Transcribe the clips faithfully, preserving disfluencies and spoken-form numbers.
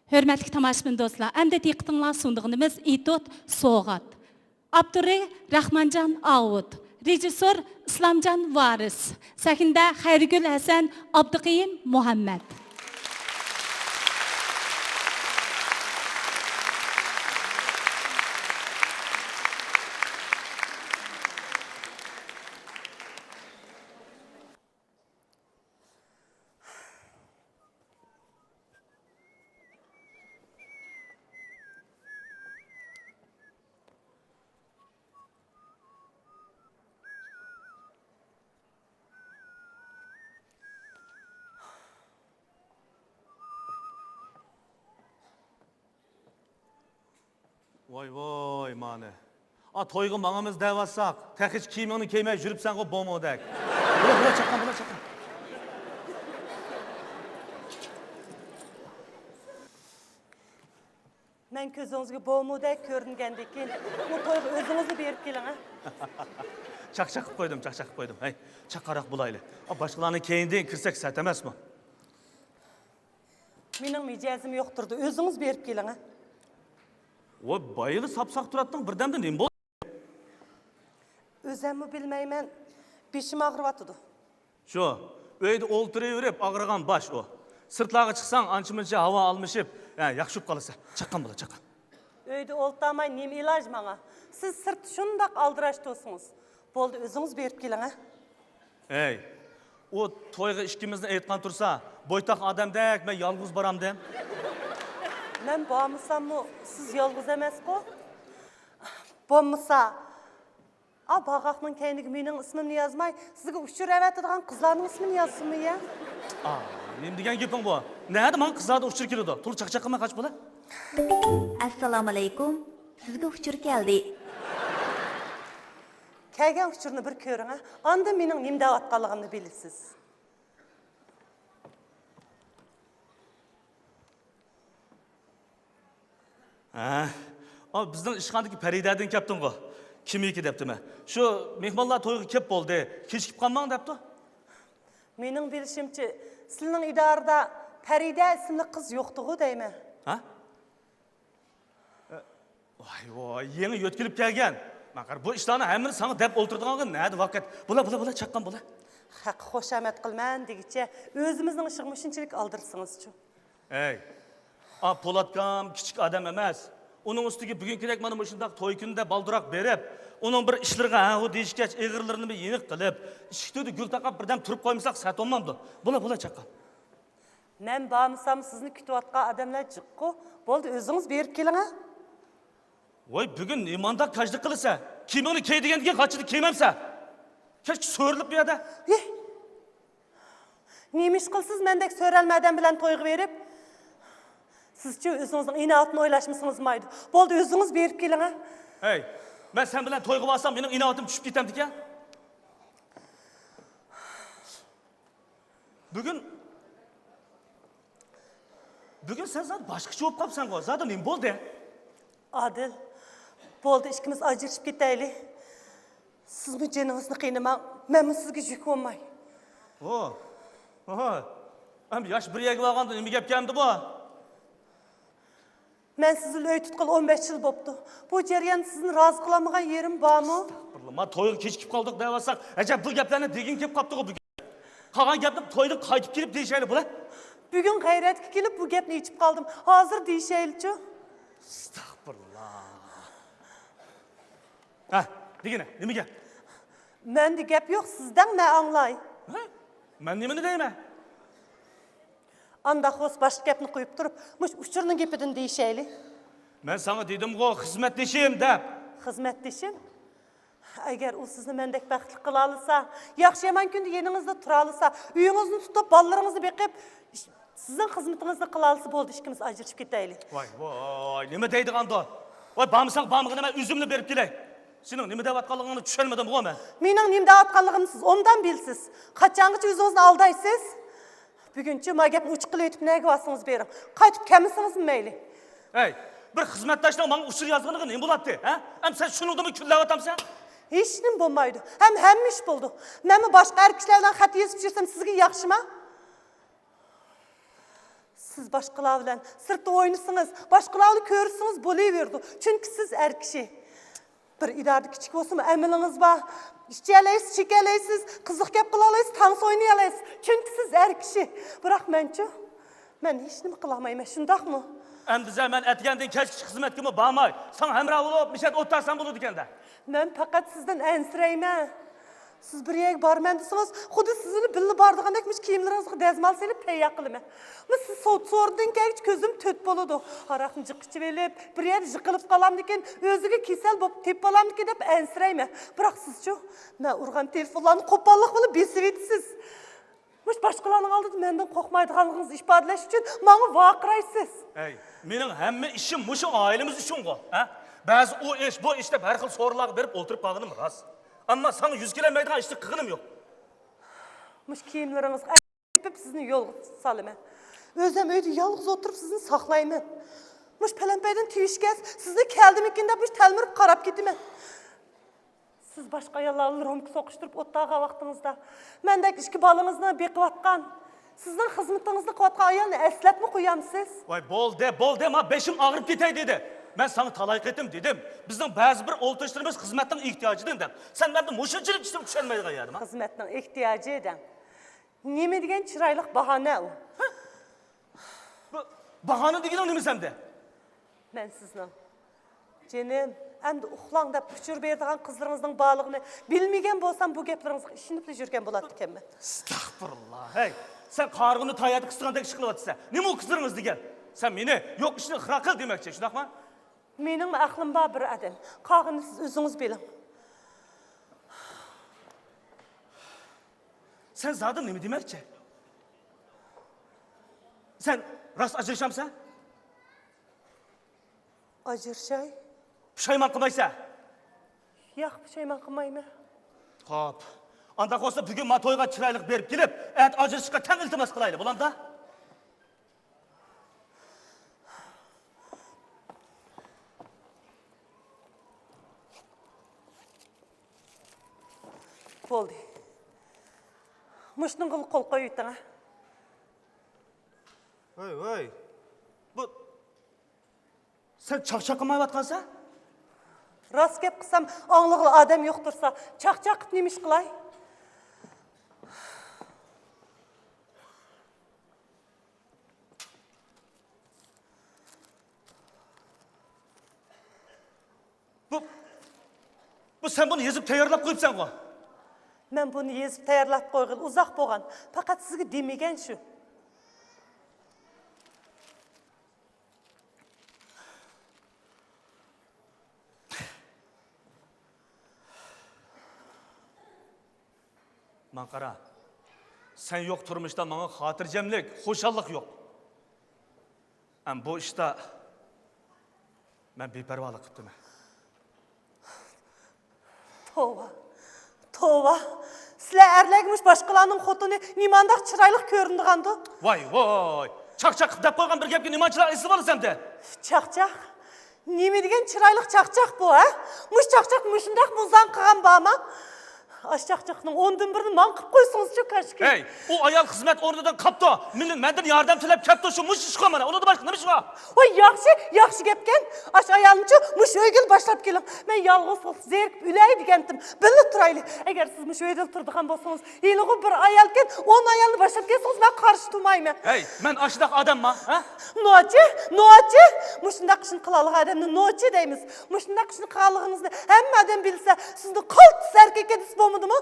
ھۆرمەتلىك تاماشىبىن دوستلار، ئەمدى دىققىتىڭلارنى سۇندۇرغىنىمىز ئېتوت سوۋغات. ئاپتورى راخمانجان ئاۋۇت، رېژىسسور ئىسلامجان ۋارىس، سەھنىدە خەيرىگۈل ھەسەن، ئابدۇقېيۇم مۇھەممەد. ۋاي ۋاي مانى. ئا، تويغا ماڭىمىز دەۋاتساق، تېخىچە كىيىمىڭنى كىيمەي يۈرۈپسەنغۇ بومۇدەك. بۇلا، بۇلا چاققان، بۇلا چاققان. مەن كۆزىڭىزگە بومۇدەك كۆرۈنگەندىكىن، بۇ تويغا ئۆزىڭىزلا بېرىپ كېلىڭ، ھە. چاقچاق قىلىپ قويدۇم، چاقچاق قىلىپ قويدۇم. ھەي، چاققانراق بولايلى. ئا، باشقىلارنى كەينىدىن كىرسەك سەت ئەمەسمۇ؟ مېنىڭ مىجەزىم يوق تۇرىدۇ، ئۆزىڭىز بېرىپ كېلىڭ، ھە. ۋاي، بايىلا ساپساق تۇراتتىڭ، بىردەمدە نېمە بولدى؟ ئۆزەممۇ بىلمەيمەن، بېشىم ئاغرىۋاتىدۇ. شۇ، ئۆيدە ئولتۇرۇۋېرىپ ئاغرىغان باش ئۇ. سىرتلارغا چىقساڭ ئانچە-مۇنچە ھاۋا ئالمىشىپ، ھە، ياخشى بولۇپ قالىسەن. چاققان بالا، چاققان. ئۆيدە ئولتۇرماي نېمە ئىلاج ماڭا؟ سىز سىرتتا شۇنداق ئالدىراش تۇرسىڭىز. بولدى، ئۆزىڭىز بېرىپ كېلىڭ، ھە. ھەي، ئۇ تويغا ئىككىمىزنى ئېيتقان تۇرسا، بويتاق ئادەمدەك مەن يالغۇز بارامدىم. مەن بارمىساممۇ سىز يالغۇز ئەمەسقۇ؟ بولمىسا، ئا، باغاقنىڭ كەينىگە مېنىڭ ئىسمىمنى يازماي، سىزگە ئۇچۇر ئەۋەتىدىغان قىزلارنىڭ ئىسمىنى يازسىمۇ يا؟ ئا، نېمە دېگەن گېپىڭ بۇ؟ نەدە ماڭا قىزلاردىن ئۇچۇر كېلىدۇ؟ تولا چاقچاق قىلماي قاچ بولا. ئەسسالامۇئەلەيكۇم. سىزگە ئۇچۇر كەلدى. كەلگەن ئۇچۇرنى بىر كۆرۈڭ، ھە. ئاندىن مېنىڭ نېمە دەۋاتقانلىقىمنى بىلىسىز. ھە؟ ئا، بىزنىڭ ئىشخانىدىكى پەرىدەدىن كەپتىڭغۇ؟ كىمىكى دەپتىمەن. شۇ مېھمانلار تويغا كەپ بولدى، كېچىكىپ قالماڭ دەپتۇ. مېنىڭ بىلىشىمچە، سىلىنىڭ ئىدارىدا پەرىدە ئىسىملىك قىز يوقتىغۇ دەيمەن. ھە؟ ۋاي، ۋاي، يېڭى يۆتكىلىپ كەلگەن. ماقار، بۇ ئىشلارنى ھەممىنى ساڭا دەپ ئولتۇرىدىغانغا نەدە ۋاقىت؟ بولا، بولا، بولا، چاققان بولا. خەققە خۇشامەت قىلىمەن دېگۈچە، ئۆزىمىزنىڭ ئىشىغا مۇشۇنچىلىك ئالدىرىسىڭىزچۇ؟ ھەي، ئا، پولاتكام كىچىك ئادەم ئەمەس. ئۇنىڭ ئۈستىگە بۈگۈنكىدەك مانا مۇشۇنداق توي كۈنىدە بالدۇراق بېرىپ، ئۇنىڭ بىر ئىشلىرىغا ھە-ھۇ دېيىشكەچ، ئېغىرلىرىنىمۇ يېنىق قىلىپ، ئىشىك تۈۋىدە گۈل تاقاپ بىردەم تۇرۇپ قويمىساق سەت بولمامدۇ؟ بولا، بولا، چاققان. مەن بارمىسام سىزنى كۈتۈۋاتقان ئادەملەر جىققۇ. بولدى، ئۆزىڭىز بېرىپ كېلىڭە. ۋاي، بۈگۈن نېمانداق كاجلىق قىلىسەن؟ كىيىمىڭنى كىي دېگەندىكىن قاچىدا كىيمەمسەن؟ كەچكە سۆرىلىپ بۇ يەردە. ھې! نېمە ئىش قىلىسىز مەندەك سۆرەلمە ئادەم بىلەن تويغا بېرىپ؟ سىزچۇ ئۆزىڭىزنىڭ ئىناۋىتىنى ئويلاشمىسىڭىز بولمايدۇ. بولدى، ئۆزىڭىز بېرىپ كېلىڭە. ھەي، مەن سەن بىلەن تويغا بارسام مېنىڭ ئىناۋىتىم چۈشۈپ كېتەمدىكەن. بۈگۈن، بۈگۈن سەن زادى باشقىچە بولۇپ قاپسەنغۇ. زادى نېمە بولدى؟ ئادىل، بولدى، ئىككىمىز ئاجرىشىپ كېتەيلى. سىزمۇ جېنىڭىزنى قىينىماڭ، مەنمۇ سىزگە يۈك بولماي. ھو، ھو. ئەمدى ياش بىر يەرگە بارغاندا نېمە گەپكەن ئەمدى بۇ؟ مەن سىز بىلەن ئۆي تۇتقىلى ئون بەش يىل بوپتۇ. بۇ جەرياندا سىزنى رازى قىلالمىغان يېرىم بارمۇ؟ ئەستەغپۇرۇللا، ما تويغا كېچىكىپ قالدۇق دەۋاتساق، ئەجەب بۇ گەپلەرنى دېگىن كېلىپ قاپتىغۇ بۈگۈن. قالغان گەپنى تويدىن قايتىپ كېلىپ دېيىشەيلى بۇلار. بۈگۈن غەيرەتكە كېلىپ بۇ گەپنى ئېچىپ قالدىم. ھازىر دېيىشەيلىچۇ. ئەستەغپۇرۇللا. ھە، دېگىنە، نېمە گەپ؟ مەندە گەپ يوق، سىز دەڭ، مەن ئاڭلاي. ھە؟ مەن نېمىنى دەيمەن؟ ئانداق بولسا باشقا گەپنى قويۇپ تۇرۇپ، مۇشۇ ئۇچۇرنىڭ گېپىدىن دېيىشەيلى. مەن ساڭا دېدىمغۇ، خىزمەتدىشىم دەپ. خىزمەتدىشىم؟ ئەگەر ئۇ سىزنى مەندەك بەختلىك قىلالىسا، ياخشى يامان كۈندە يېنىڭىزدا تۇرالىسا، ئۆيىڭىزنى تۇتۇپ، بالىلىرىڭىزنى بېقىپ، سىزنىڭ خىزمىتىڭىزنى قىلالىسا بولدى، ئىككىمىز ئاجرىشىپ كېتەيلى. ۋاي، ۋاي، نېمە دەيدىغاندۇ؟ ۋاي، بارمىساڭ بارمىغىن، مەن ئۆزۈملا بېرىپ كېلەي. سېنىڭ نېمە دەۋاتقانلىقىڭنى چۈشەنمىدىمغۇ مەن؟ مېنىڭ نېمە دەۋاتقانلىقىمنى سىز ئوبدان بىلىسىز. قاچانغىچە ئۆزىڭىزنى ئالدايسىز؟ بۈگۈنچە ما گەپنى ئوچۇق قىلىۋېتىپ نەگە بارسىڭىز بېرىڭ. قايتىپ كەلمىسىڭىزمۇ مەيلى. ھەي، بىر خىزمەتداشنىڭ ماڭا ئۇچۇر يازغىنىغا نېمە بولاتتى، ھە؟ ئەمدى سەن شۇنىڭدىنمۇ كۈنلەۋاتامسەن؟ ھېچنېمە بولمايدۇ. ھەم ھەممە ئىش بولىدۇ. مەنمۇ باشقا ئەر كىشىلەر بىلەن خەت يېزىپ يۈرسەم سىزگە ياخشىما؟ سىز باشقىلار بىلەن سىرتتا ئوينىسىڭىز، باشقىلارنى كۆرسىڭىز بولۇۋېرىدۇ. چۈنكى سىز ئەر كىشى. بىر ئىدارىدە كىچىك بولسىمۇ ئەمىلىڭىز بار. ئىچەلەيسىز، چېكەلەيسىز، قىزىق گەپ قىلالايسىز، تانسا ئوينىيالايسىز. چۈنكى سىز ئەر كىشى. بىراق مەنچۇ؟ مەن ھېچنېمە قىلالمايمەن، شۇنداقمۇ؟ ئەمدىسە مەن ئەتىگەندىن كەچكىچە خىزمەتكىمۇ بارماي، ساڭا ھەمراھ بولۇپ، مىشەدە ئولتۇرسام بولىدىكەن-دە. مەن پەقەت سىزدىن ئەنسىرەيمەن. سىز بىر يەرگە بارىمەن دېسىڭىز، خۇددى سىز بىلەن بىللە بارىدىغاندەك مۇشۇ كىيىملىرىڭىزغا دەزمال سېلىپ تەييار قىلىمەن. مۇ سىز سودا سورۇندىن كەلگۈچە كۆزۈم تۆت بولىدۇ. ھاراقنى جىق ئىچىۋېلىپ، بىر يەردە يىقىلىپ قالامدىكىن، ئۆزىگە كېسەل بولۇپ تېپىپ ئالامدىكىن دەپ ئەنسىرەيمەن. بىراق سىزچۇ؟ مەن ئۇرغان تېلېفونلارنى قوپاللىق بىلەن بېسىۋېتىسىز. مۇشۇ باشقىلارنىڭ ئالدىدا مەندىن قورقمايدىغانلىقىڭىزنى ئىپادىلەش ئۈچۈن ماڭا ۋارقىرايسىز. ھەي، مېنىڭ ھەممە ئىشىم مۇشۇ ئائىلىمىز ئۈچۈنغۇ، ھە؟ بەزى ئۇ ئىش، بۇ ئىش دەپ ھەر خىل سورۇنلارغا بېرىپ ئولتۇرۇپ قالغىنىم راست. ئەمما ساڭا يۈز كېلەلمەيدىغان ئىشنى قىلغىنىم يوق. مۇشۇ كىيىملىرىڭىزغا ئەپىپ سىزنى يولغا سالىمەن. ئۆزۈم ئۆيدە يالغۇز ئولتۇرۇپ سىزنى ساقلايمەن. مۇشۇ پەلەمپەيدىن تىۋىشكەس، سىزنى كەلدىمىكىن دەپ مۇشۇ تەلمۈرۈپ قاراپ كېتىمەن. سىز باشقا ئاياللار بىلەن رومكا سوقۇشتۇرۇپ ئولتۇرغان ۋاقتىڭىزدا، مەندەك ئىككى بالىڭىزنى بېقىۋاتقان، سىزنىڭ خىزمىتىڭىزنى قىلىۋاتقان ئايالنى ئەسلەپمۇ قويامسىز؟ ۋاي، بولدى، بولدى، ما بېشىم ئاغرىپ كېتەي دېدى. مەن ساڭا تالاي قېتىم دېدىم، بىزنىڭ بەزى بىر ئولتۇرۇشلىرىمىز خىزمەتنىڭ ئېھتىياجىدىن دەپ. سەن مەندىن مۇشۇنچىلىك ئىشنى چۈشەنمەيدىغان يەردىما؟ خىزمەتنىڭ ئېھتىياجى دەڭ. نېمە دېگەن چىرايلىق باھانە ئۇ؟ ھە؟ بۇ باھانە دېگىنىڭ نېمىسى ئەمدى؟ مەن سىزنىڭ، جېنىم، ئەمدى ئۇخلاڭ دەپ ئۇچۇر بېرىدىغان قىزلىرىڭىزنىڭ بارلىقىنى بىلمىگەن بولسام، بۇ گەپلىرىڭىزغا ئىشىنىپلا يۈرگەن بولاتتىكەنمەن. ئەستەغپۇرۇللا. ھەي، سەن قارىغۇنى تاياقتا قىستىغاندەك ئىش قىلىۋاتىسەن. نېمە ئۇ قىزلىرىڭىز دېگەن؟ سەن مېنى يوق ئىشنى ئىقرار قىل دېمەكچى، شۇنداقمۇ؟ مېنىڭمۇ ئەقلىم بار بىر ئادەم. قالغىنىنى سىز ئۆزىڭىز بىلىڭ. سەن زادى نېمە دېمەكچى؟ سەن راست ئاجرىشامسەن؟ ئاجرىشاي. پۇشايمان قىلمايسەن؟ ياق، پۇشايمان قىلمايمەن. خوپ. ئانداق بولسا بۈگۈن ما تويغا چىرايلىق بېرىپ كېلىپ، ئەتە ئاجرىشىشقا تەڭ ئىلتىماس قىلايلى، بولامدا؟ بولدى. مۇشۇنىڭغىلا قول قويۇۋېتىڭ، ھە. ۋاي، ۋاي. بۇ، سەن چاقچاق قىلمايۋاتقانسەن؟ راست گەپ قىلسام، ئاڭلىغىلى ئادەم يوق تۇرسا، چاقچاق قىپ نېمە ئىش قىلاي؟ بۇ، بۇ سەن بۇنى يېزىپ تەييارلاپ قويۇپسەنغۇ؟ مەن بۇنى يېزىپ تەييارلاپ قويغىلى ئۇزاق بولغان. پەقەت سىزگە دېمىگەن شۇ. ماڭا قارا، سەن يوق تۇرمۇشتا ماڭا خاتىرجەملىك، خۇشاللىق يوق. ئەم بۇ ئىشتا مەن بىپەرۋالىق قىپتىمەن. توۋا، توۋا. سىلەر ئەرلەرگە مۇشۇ باشقىلارنىڭ خوتۇنى نېمانداق چىرايلىق كۆرۈنىدىغاندۇ؟ ۋاي، ۋاي. چاقچاق قىپ دەپ قويغان بىر گەپكە نېمانچىلا ئېسىلىۋالىسەن ئەمدى؟ چاقچاق؟ نېمە دېگەن چىرايلىق چاقچاق بۇ، ھە؟ مۇشۇ چاقچاق مۇشۇنداقمۇ ئۇزان قىلغان بارما؟ ئاشۇ چاقچاقنىڭ ئوندىن بىرىنى ماڭا قىپ قويسىڭىزچۇ، كاشكى. ھەي، ئۇ ئايال خىزمەت ئورنىدىن قاپتۇ. مېنى، مەندىن ياردەم تىلەپ كەپتۇ، شۇ مۇشۇ ئىشقا مانا. ئۇنىڭدىن باشقا نېمە ئىش بار؟ ۋاي، ياخشى، ياخشى گەپكەن. ئاشۇ ئايالنىچۇ مۇشۇ ئۆيگىلا باشلاپ كېلىڭ. مەن يالغۇز قېلىپ زېرىكىپ ئۆلەي دېگەنتىم. بىللە تۇرايلى. ئەگەر سىز مۇشۇ ئۆيدىلا تۇرىدىغان بولسىڭىز، ھېلىغۇ بىر ئايالكەن، ئون ئايالنى باشلاپ كەلسىڭىز، مەن قارشى تۇرمايمەن. ھەي، مەن ئاشۇنداق ئادەمما، ھە؟ نوچى، نوچى! مۇشۇنداق ئىشنى قىلالىغان ئادەمنى نوچى دەيمىز. مۇشۇنداق ئىشنى قىلغانلىقىڭىزنى ھەممە ئادەم بىلسە، سىزنى قالتىس ئەركەككە دېسە بولمىدىمۇ؟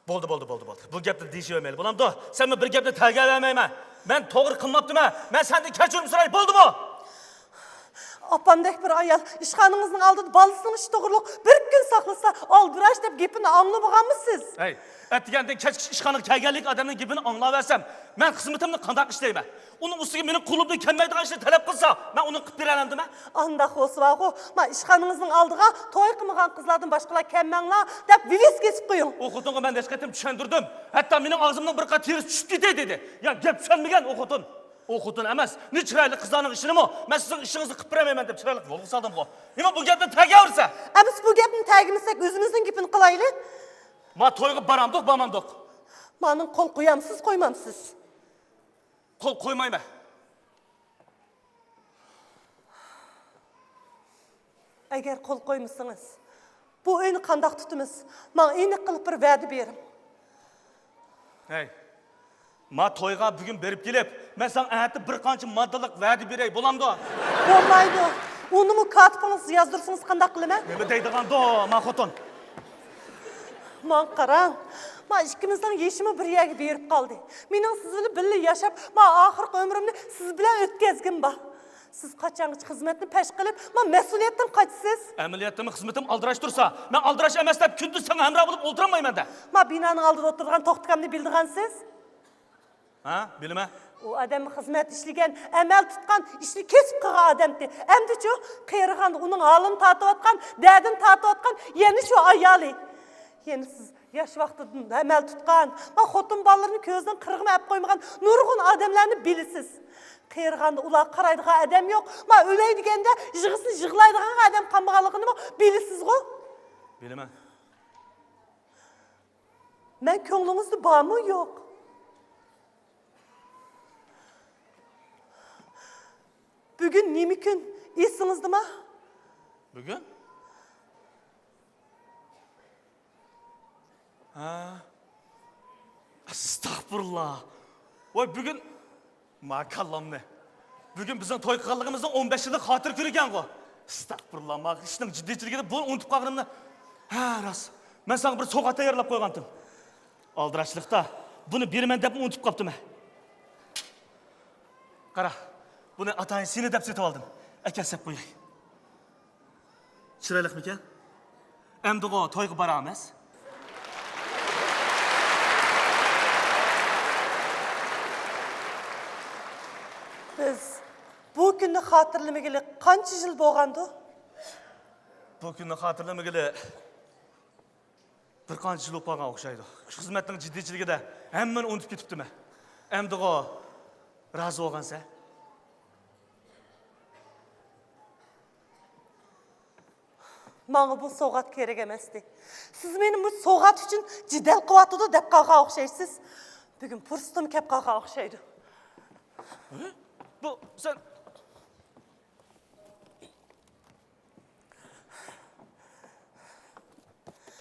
بولدى، بولدى، بولدى، بولدى. بۇ گەپنى دېيىشىۋەرمەيلى، بولامدۇ؟ سەنمۇ بىر گەپنى تەگەرلەيمەن. مەن توغرا قىلماپتىمەن. مەن سەندىن كەچۈرۈم سوراي، بولدىمۇ؟ ئاپامدەك بىر ئايال ئىشخانىڭىزنىڭ ئالدىدا بالىسىنىڭ ئىشى توغرۇلۇق بىر كۈن ساقلىسا، ئالدىراش دەپ گېپىنى ئاڭلىمىغانمۇ سىز؟ ھەي، ئەتىگەندىن كەچكىچە ئىشخانىغا كەلگەنلىك ئادەمنىڭ گېپىنى ئاڭلاۋەرسەم، مەن خىزمىتىمنى قانداق ئىشلەيمەن؟ ئۇنىڭ ئۈستىگە مېنىڭ قولۇمدىن كەلمەيدىغان ئىشنى تەلەپ قىلسا، مەن ئۇنى قىلىپ بېرەلەمدىمەن؟ ئانداق بولسا بارغۇ، ما ئىشخانىڭىزنىڭ ئالدىغا توي قىلمىغان قىزلاردىن باشقىلار كەلمەڭلار دەپ ۋىۋىسكا ئېسىپ قويۇڭ. ئۇ خوتۇنغا مەن نەچچە قېتىم چۈشەندۈردۈم. ھەتتا مېنىڭ ئاغزىمنىڭ بىر قات تېرىسى چۈشۈپ كېتەي دېدى. يا گەپ چۈشەنمىگەن ئۇ خوتۇن. ئۇ خوتۇن ئەمەس، نى چىرايلىق قىزلارنىڭ ئىشىنىمۇ مەن سىزنىڭ ئىشىڭىزنى قىلىپ بېرەلمەيمەن دەپ چىرايلىق يولغا سالدىمغۇ. نېمە بۇ گەپنى تەگەۋەرسە؟ ئەمىسە بۇ گەپنى تەگمىسەك ئۆزىمىزنىڭ گېپىنى قىلايلى. ما تويغا بارامدۇق، بارمامدۇق؟ مانىڭ قول قويامسىز، قويمامسىز؟ قول قويمايمەن. ئەگەر قول قويمىسىڭىز، بۇ ئۆينى قانداق تۇتىمىز؟ ماڭا ئېنىق قىلىپ بىر ۋەدە بېرىڭ. ھەي، ما تويغا بۈگۈن بېرىپ كېلىپ، مەن ساڭا ئەتە بىر قانچە ماددىلىق ۋەدە بېرەي، بولامدۇ؟ بولمايدۇ. ئۇنىمۇ كاتىپىڭىزغا يازدۇرسىڭىز قانداق قىلىمەن؟ نېمە دەيدىغاندۇ، ما خوتۇن؟ ماڭا قاراڭ، ما ئىككىمىزنىڭ يېشىمۇ بىر يەرگە بېرىپ قالدى. مېنىڭ سىز بىلەن بىللە ياشاپ، ما ئاخىرقى ئۆمرۈمنى سىز بىلەن ئۆتكەزگۈم بار. سىز قاچانغىچە خىزمەتنى پەش قىلىپ، ما مەسئۇلىيەتتىن قاچىسىز؟ ئەمەلىيەتتىمۇ خىزمىتىم ئالدىراش تۇرسا، مەن ئالدىراش ئەمەس دەپ كۈندۈز ساڭا ھەمراھ بولۇپ ئولتۇرالمايمەن دە. ما بىنانىڭ ئالدىدا ئولتۇرغان توختىكامنى بىلىدىغانسىز؟ ھە، بىلىمەن. ئۇ ئادەم خىزمەت ئىشلىگەن، ئەمەل تۇتقان، ئىشنى كېسىپ قىلغان ئادەمتى. ئەمدىچۇ، قېرىغاندا ئۇنىڭ ھالىنى تارتىۋاتقان، دەردىنى تارتىۋاتقان يەنە شۇ ئايالى. يەنە سىز ياش ۋاقتىدىن ئەمەل تۇتقان، ما خوتۇن بالىلىرىنى كۆزىنىڭ قىرىغىمۇ ئەپ قويمىغان نۇرغۇن ئادەملەرنى بىلىسىز. قېرىغاندا ئۇلارغا قارايدىغان ئادەم يوق. ما ئۆلەي دېگەندە يىغىسىنى يىغلايدىغان ئادەم قالمىغانلىقىنىمۇ بىلىسىزغۇ؟ بىلىمەن. مەن كۆڭلىڭىزدە بارمۇ يوق؟ بۈگۈن نېمە كۈن، ئېسىڭىزدىما؟ بۈگۈن؟ ھە؟ ئەستەغپۇرۇللا. ۋاي، بۈگۈن ما كاللامنى. بۈگۈن بىزنىڭ توي قىلغانلىقىمىزنىڭ ئون بەش يىللىق خاتىرە كۈنى ئىكەنغۇ. ئەستەغپۇرۇللا، ما ئىشنىڭ جىددىيچىلىكىدە بۇنى ئۇنتۇپ قالغىنىمنى. ھە، راست. مەن ساڭا بىر سوۋغات تەييارلاپ قويغانتىم. ئالدىراشلىقتا بۇنى بېرىمەن دەپمۇ ئۇنتۇپ قاپتىمەن. قارا، بۇنى ئاتايىن سېنى دەپ سېتىۋالدىم. ئەكەل، سەپ قوياي. چىرايلىقمىكەن؟ ئەمدىغۇ تويغا بارامىز. بىز بۇ كۈننى خاتىرىلىمىگىلى قانچە يىل بولغاندۇ؟ بۇ كۈننى خاتىرىلىمىگىلى بىر قانچە يىل بولۇپ قالغان ئوخشايدۇ. شۇ خىزمەتنىڭ جىددىيچىلىكىدە ھەممىنى ئۇنتۇپ كېتىپتىمەن. ئەمدىغۇ رازى بولغانسەن؟ ماڭا بۇ سوۋغات كېرەك ئەمەستى. سىز مېنى مۇشۇ سوۋغات ئۈچۈن جېدەل قىلىۋاتىدۇ دەپ قالغان ئوخشايسىز. بۈگۈن پۇرسىتىم كەپ قالغان ئوخشايدۇ. بۇ سەن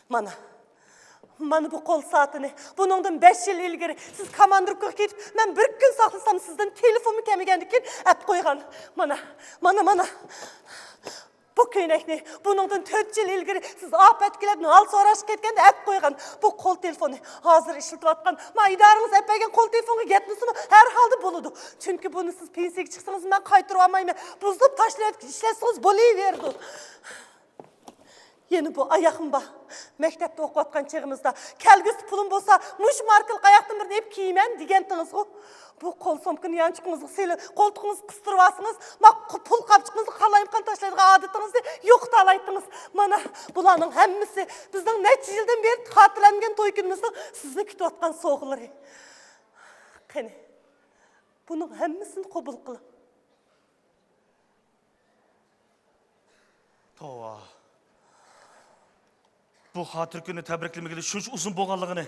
مانا، مانا بۇ قول سائىتىنى بۇنىڭدىن بەش يىل ئىلگىرى سىز كاماندىروپكىغا كېتىپ، مەن بىر كۈن ساقلىسام، سىزدىن تېلېفونمۇ كەلمىگەندىكىن ئەپ قويغان. مانا، مانا، مانا. بۇ كۆينەكنى بۇنىڭدىن تۆت يىل ئىلگىرى سىز ئاپەتكە كېلىپ ھال سوراشقا كەتكەندە ئەپ قويغان. بۇ قول تېلېفونى ھازىر ئىشلىتىۋاتقان، ما ئىدارىڭىز ئەپ بەرگەن قول تېلېفونغا يەتمىسىمۇ ھەر ھالدا بولىدۇ. چۈنكى بۇنى سىز پېنسىيەگە چىقسىڭىز مەن قايتۇرۇۋالمايمەن. بۇزۇپ تاشلىۋېتىپ ئىشلەتسىڭىز بولۇۋېرىدۇ. يەنە بۇ ئاياغمۇ بار. مەكتەپتە ئوقۇۋاتقان چېغىمىزدا، كەلگۈسىدە پۇلۇم بولسا، مۇشۇ ماركىلىق ئاياقتىن بىرنى ئېلىپ كىيىمەن دېگەنتىڭىزغۇ. بۇ قول سومكىنى يانچۇقىڭىزغا سېلىپ، قولتۇقىڭىزغا قىستۇرۇۋالسىڭىز، ما قو-، پۇل قاپچۇقىڭىزغا قالايمىقان تاشلايدىغان ئادىتىڭىزنى يوقىتالايتتىڭىز. مانا، بۇلارنىڭ ھەممىسى بىزنىڭ نەچچە يىلدىن بېرى خاتىرىلەنگەن توي كۈنىمىزنىڭ سىزنى كۈتۈۋاتقان سوۋغىلىرى. قېنى، بۇنىڭ ھەممىسىنى قوبۇل قىلىڭ. توۋا. بۇ خاتىرە كۈننى تەبرىكلىمىگىلى شۇنچە ئۇزۇن بولغانلىقىنى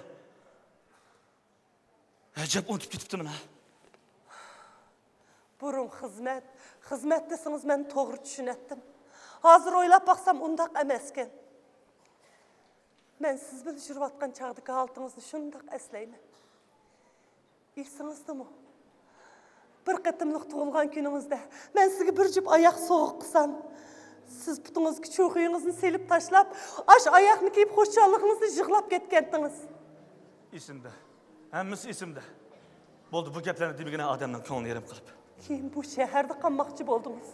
ئەجەب ئۇنتۇپ كېتىپتىمەن ھە. بۇرۇن خىزمەت، خىزمەت دېسىڭىز مەن توغرا چۈشىنەتتىم. ھازىر ئويلاپ باقسام ئۇنداق ئەمەسكەن. مەن سىز بىلەن يۈرۈۋاتقان چاغدىكى ھالىتىڭىزنى شۇنداق ئەسلەيمەن. ئېسىڭىزدىمۇ؟ بىر قېتىملىق تۇغۇلغان كۈنىڭىزدە مەن سىزگە بىر جۈپ ئاياق سوۋغا قىلسام، سىز پۇتىڭىزغا چوقىيىڭىزنى سېلىپ تاشلاپ، ئاشۇ ئاياقنى كىيىپ خۇشاللىقىڭىزنى يىغلاپ كەتكەنتىڭىز. ئېسىمدە. ھەممىسى ئېسىمدە. بولدى، بۇ گەپلەرنى دېمىگىنە ئادەمنىڭ كۆڭلىنى يېرىم قىلىپ. كېيىن بۇ شەھەردە قالماقچى بولدىڭىز.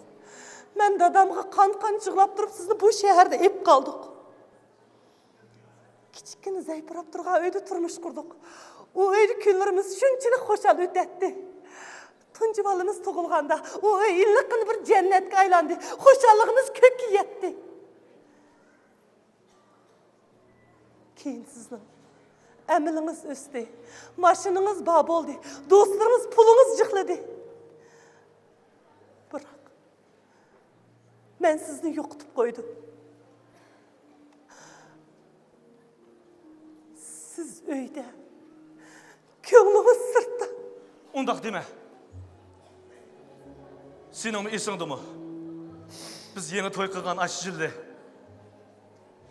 مەن دادامغا قان-قان يىغلاپ تۇرۇپ سىزنى بۇ شەھەردە ئېلىپ قالدۇق. كىچىككىنە زەيپىراپ تۇرغان ئۆيدە تۇرمۇش قۇردۇق. ئۇ ئۆيدە كۈنلىرىمىز شۇنچىلىك خۇشال ئۆتەتتى. تۇنجى بالىمىز تۇغۇلغاندا ئۇ ئۆي ئىللىققىنە بىر جەننەتكە ئايلاندى. خۇشاللىقىمىز كۆككە يەتتى. كېيىن سىزنىڭ ئەمىلىڭىز ئۆستى، ماشىنىڭىز بار بولدى، دوستلىرىڭىز، پۇلىڭىز جىقلىدى. بىراق، مەن سىزنى يوقىتىپ قويدۇم. سىز ئۆيدە، كۆڭلىڭىز سىرتتا. ئۇنداق دېمە. سېنىڭمۇ ئېسىڭدىمۇ؟ بىز يېڭى توي قىلغان ئاشۇ يىلى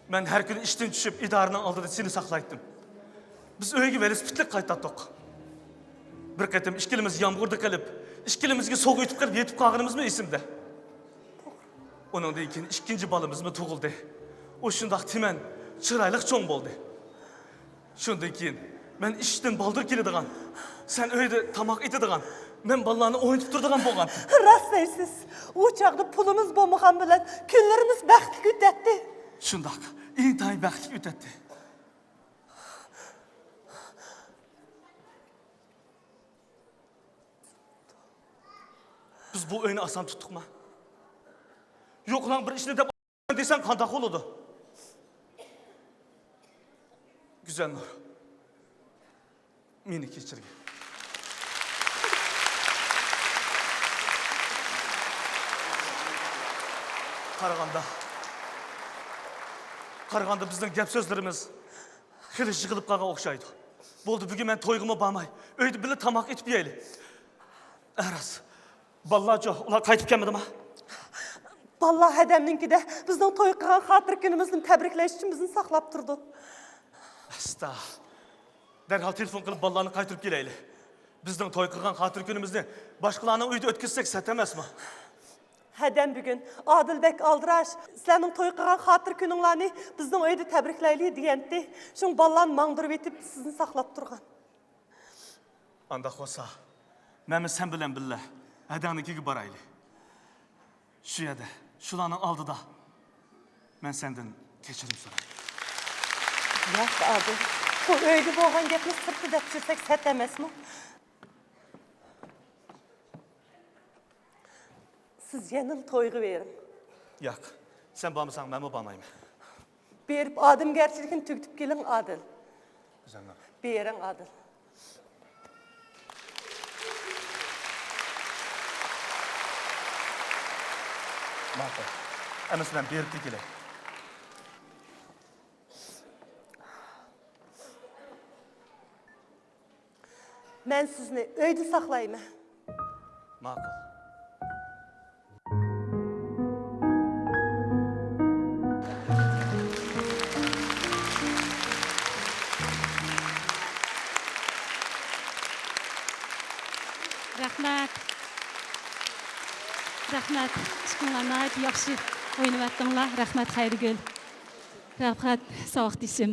مەن ھەر كۈنى ئىشتىن چۈشۈپ، ئىدارىنىڭ ئالدىدا سېنى ساقلايتتىم. بىز ئۆيگە ۋېلىسىپىتلىك قايتاتتۇق. بىر قېتىم ئىككىلىمىز يامغۇردا قېلىپ، ئىككىلىمىزگە سوغۇق يۇتۇپ قېلىپ يېتىپ قالغىنىمىزمۇ ئېسىمدە. ئۇنىڭدىن كېيىن ئىككىنچى بالىمىزمۇ تۇغۇلدى. ئۇ شۇنداق تىمەن، چىرايلىق چوڭ بولدى. شۇندىن كېيىن مەن ئىشتىن بالدۇر كېلىدىغان، سەن ئۆيدە تاماق ئېتىدىغان، مەن بالىلارنى ئوينىتىپ تۇرىدىغان بولغان. راست دەيسىز. ئۇ چاغدا پۇلىمىز بولمىغان بىلەن كۈنلىرىمىز بەختلىك ئۆتەتتى. شۇنداق، ئىنتايىن بەختلىك ئۆتەتتى. بىز بۇ ئۆينى ئاسان تۇتتۇقما؟ يوقلاڭ بىر ئىشنى دەپ دېسەڭ قانداق بولىدۇ؟ گۈزەلنۇر، مېنى كەچۈرگىن. قارىغاندا، قارىغاندا بىزنىڭ گەپ سۆزلىرىمىز خېلى يىغىلىپ قالغان ئوخشايدۇ. بولدى، بۈگۈن مەن تويغىمۇ بارماي، ئۆيدە بىللە تاماق ئېتىپ يەيلى. ئەراز، بالىلارچۇ، ئۇلار قايتىپ كەلمىدىما؟ بالىلار ھەدەمنىڭكىدە بىزنىڭ توي قىلغان خاتىرە كۈنىمىزنى تەبرىكلەش ئۈچۈن بىزنى ساقلاپ تۇرىدۇ. ئاستا. دەرھال تېلېفون قىلىپ بالىلارنى قايتۇرۇپ كېلەيلى. بىزنىڭ توي قىلغان خاتىرە كۈنىمىزنى باشقىلارنىڭ ئۆيىدە ئۆتكۈزسەك سەت ئەمەسمۇ؟ ھەدەم بۈگۈن، ئادىل بەك ئالدىراش، سىلەرنىڭ توي قىلغان خاتىرە كۈنۈڭلارنى بىزنىڭ ئۆيدە تەبرىكلەيلى دېگەنتى. شۇڭا بالىلارنى ماڭدۇرۇۋېتىپ سىزنى ساقلاپ تۇرغان. ئانداق بولسا، مەنمۇ سەن بىلەن بىللە ھەدەڭنىڭكىگە بارايلى. شۇ يەردە، شۇلارنىڭ ئالدىدا مەن سەندىن كەچۈرۈم سورايمەن. ياق، ئادىل. بۇ ئۆيدە بولغان گەپنى سىرتتا دەپ يۈرسەك سەت ئەمەسمۇ؟ سىز يەنىلا تويغا بېرىڭ. ياق، سەن بارمىساڭ مەنمۇ بارمايمەن. بېرىپ ئادەمگەرچىلىكنى تۈگىتىپ كېلىڭ، ئادىل. بېرىڭ، ئادىل. ماقۇل. ئەمىسە مەن بېرىپلا كېلەي. مەن سىزنى ئۆيدە ساقلايمەن. ماقۇل. رەھمەت. رەھمەت. ئىككىڭلار ناھايىتى ياخشى ئوينىۋەتتىڭلار. رەھمەت، خەيرىگۈل. رەھمەت، ساۋاقدىشىم.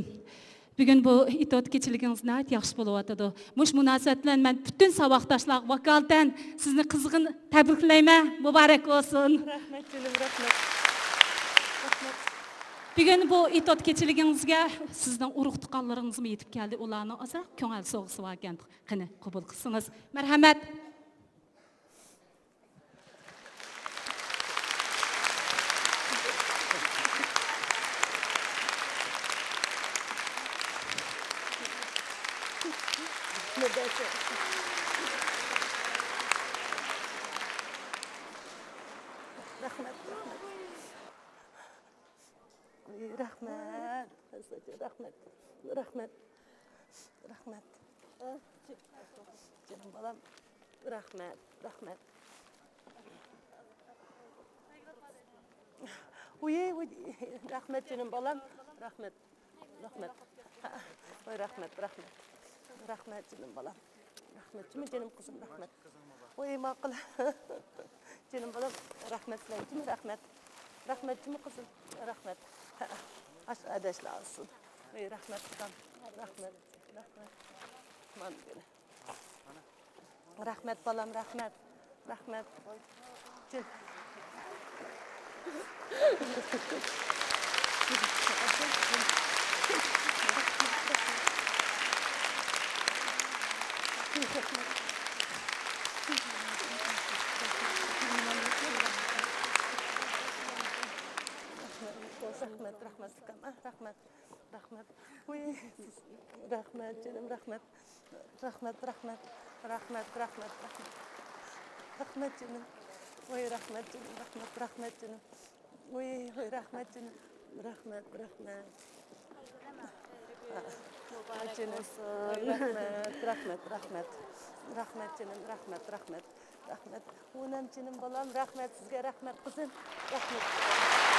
بۈگۈن بۇ ئېتوت كېچىلىكىڭىز ناھايىتى ياخشى بولۇۋاتىدۇ. مۇشۇ مۇناسىۋەت بىلەن مەن پۈتۈن ساۋاقداشلارغا ۋاكالىتەن سىزنى قىزغىن تەبرىكلەيمەن. مۇبارەك بولسۇن. رەھمەت جېنىم، رەھمەت. رەھمەت. بۈگۈن بۇ ئېتوت كېچىلىكىڭىزگە سىزنىڭ ئۇرۇق-تۇغقانلىرىڭىزمۇ يېتىپ كەلدى. ئۇلارنىڭ ئازراق كۆڭۈل سوۋغىسى باركەن. قېنى، قوبۇل قىلسىڭىز. مەرھەمەت. رەھمەت، رەھمەت. رەھمەت. رەھمەت. رەھمەت. رەھمەت. جېنىم بالام. رەھمەت. رەھمەت. ۋۇي، ۋۇي، رەھمەت جېنىم بالام. رەھمەت. رەھمەت. ۋاي، رەھمەت، رەھمەت. رەھمەت جېنىم بالام. رەھمەت، جېنىم، جېنىم قىزىم، رەھمەت. ۋاي، ماقۇل. جېنىم بالام، رەھمەت سىلەرگە، رەھمەت. رەھمەت جېنىم قىزىم، رەھمەت. ئاش ئاداشلار ئالسۇن. ۋاي، رەھمەت قىزىم، رەھمەت، رەھمەت. مانا. رەھمەت بالام، رەھمەت. رەھمەت. رەھمەت، رەھمەت، ئۇكام، ئە، رەھمەت. رەھمەت. ۋۇي، رەھمەت جېنىم، رەھمەت. رەھمەت، رەھمەت. رەھمەت، رەھمەت، رەھمەت. رەھمەت جېنىم. ۋۇي، رەھمەت جېنىم، رەھمەت، رەھمەت جېنىم. ۋۇي، ۋۇي، رەھمەت جېنىم. رەھمەت، رەھمەت. رەھمەت جېنىم. رەھمەت، رەھمەت، رەھمەت. رەھمەت جېنىم، رەھمەت، رەھمەت. رەھمەت. مۇنەم جېنىم بالام، رەھمەت سىزگە، رەھمەت قىزىم. رەھمەت.